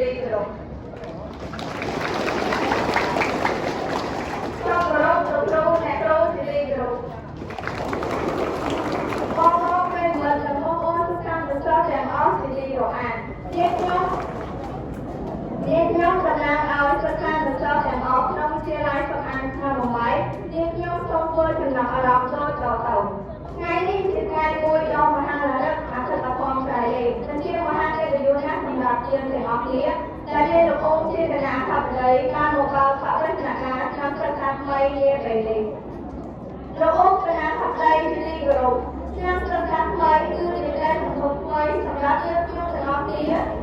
ទីគោរពសូមគោរពលោកគ្រូអ្នកគ្រូជាទីគោរពបងប្អូនប្រិយមិត្តនិងបងប្អូនសិស្សានុសិស្សទាំងអស់ជាទីរាប់អាននាងខ្ញុំនាងខ្ញុំតំណាងឲ្យសិស្សានុសិស្សទាំងអស់ក្នុងវិទ្យាល័យសុខអានឆ្នាំបំបីនាងខ្ញុំសូមធ្វើចំណាប់អារម្មណ៍ដូចតទៅថ្ងៃនេះជាថ្ងៃមួយដ៏មហានរិកអធិកភមស្រែលេនិងជាមហាកិត្តិយសណាស់សម្រាប់យើងទាំងអស់គ្នាដែលមានលោកអូនជាគណៈធិបតីបានមកបើកបរិញ្ញាការឆ្នាំសិក្សាថ្មីនាពេលនេះ លោកអូនគណៈធិបតីជាទីគោរពឆ្នាំសិក្សាថ្មីគឺជាការសង្គមថ្មីសម្រាប់យើងខ្ញុំទាំងអស់គ្នា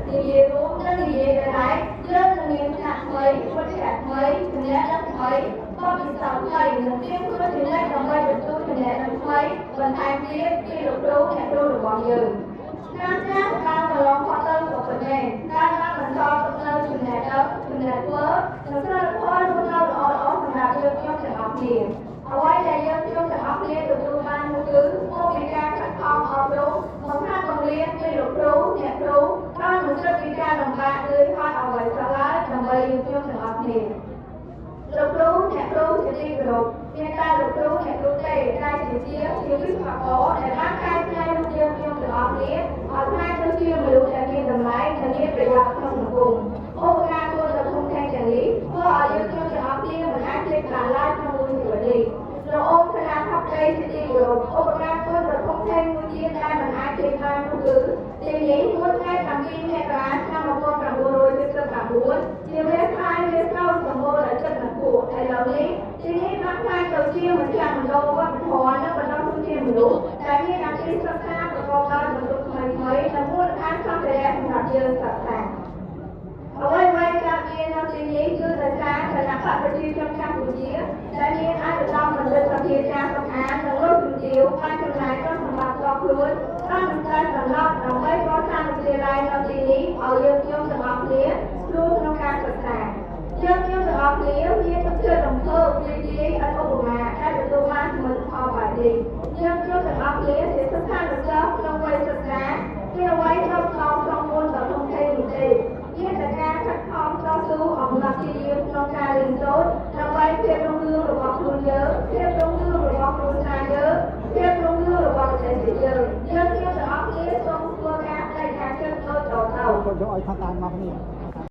និយាយរួមនិងនិយាយដោយឡែកយើងនឹងមានថ្នាក់ថ្មីវិទ្យាថ្មីចំណេះដឹងថ្មីបទពិសោធន៍ថ្មីនិងត្រៀមខ្លួនចំណេះដើម្បីទទួលចំណេះដឹងថ្មីបន្ថែមទៀតពីលោកគ្រូអ្នកគ្រូរបស់យើងឆ្នាំឆ្នាំការកន្លងផុតទៅក៏ពិតមែនការបានបន្តទុកនៅចំណេះដឹងចំណេះធ្វើនិងសីលធម៌រស់នៅល្អល្អសម្រាប់យើងខ្ញុំទាំងអស់គ្នាអ្វីដែលយើងខ្ញុំទាំងអស់គ្នាទទួលបាននោះគឺមកពីការខិតខំអប់រំបង្ហាត់បង្រៀនពីលោកគ្រូអ្នកគ្រូដោយមិនគិតពីការលំបាកឬហត់អ្វីសោះឡើយដើម្បីយើងខ្ញុំទាំងអស់គ្នាលោកគ្រូអ្នកគ្រូជាទីគោរពមានតែលោកគ្រូអ្នកគ្រូទេដែលជាជាជាវិស្វករដែលបានកែច្នៃរូបយើងខ្ញុំទាំងអស់គ្នាឲ្យក្លាយទៅជាមនុស្សដែលមានតម្លៃនិងមានប្រយោជន៍ក្នុងសង្គមឧបការគុណដ៏ធំធេងទាំងនេះធ្វើឲ្យយើងខ្ញុំទាំងអស់គ្នាមិនអាចភ្លេចបានឡើយក្នុងមួយជីវិតនេះលោកអូនគណៈធិបតីជាទីគោរពឧបការគុណដ៏ធំធេងមួយទៀតដែលមិនអាចភ្លេចបាននោះគឺទីនេះមួយថ្ងៃ7មករាឆ្នាំ1979ជាវាខ្លាយវាស្រូវសម្បូរដោយចិត្តនិងពួកឥឡូវនេះទីនេះបានក្លាយទៅជាមជ្ឈមណ្ឌលវប្បធម៌និងបណ្ដុះធនធានមនុស្សដែលមានអាជីពសិក្សាប្រកបដោយបន្ទុកថ្មីៗនិងមូលដ្ឋានសម្ភារៈសម្រាប់យើងសិក្សាអ្វីៗកើតមាននៅទីនេះគឺដោយសារគណបក្សប្រជាជនកម្ពុជាដែលមានឯកឧត្តមបណ្ឌិតសភាចារ្យសំអាននិងលោកជំទាវបានចំណាយទ្រព្យសម្បត្តិផ្ទាល់ខ្លួនបានមិនតែសម្រាប់ដើម្បីកសាងវិទ្យាល័យនៅទីនេះឲ្យយើងខ្ញុំទាំងអស់គ្នាស្រួលក្នុងការសិក្សាយើងខ្ញុំទាំងអស់គ្នាមានទឹកចិត្តរំភើបរីករាយឥតឧបមាដែលទទួលបានសមិទ្ធផលបែបនេះយើងខ្ញុំទាំងអស់គ្នាជាសិស្សានុសិស្សក្នុងវ័យសិក្សាមានអ្វីត្រូវស្នងសងមុនដ៏ធំធេងនោះទេមានតែការខិតខំតស៊ូអំណត់ព្យាយាមក្នុងការរៀនសូត្រដើម្បីភាពរុងរឿងរបស់ខ្លួនយើងភាពរុងរឿងរបស់គ្រួសារយើងភាពរុងរឿងរបស់ប្រទេសជាតិយើងយើងខ្ញុំទាំងអស់គ្នាសូមធ្វើការបដិញ្ញាចិត្តដូចតទៅ គាត់យកឲ្យថាតាមមកនេះ។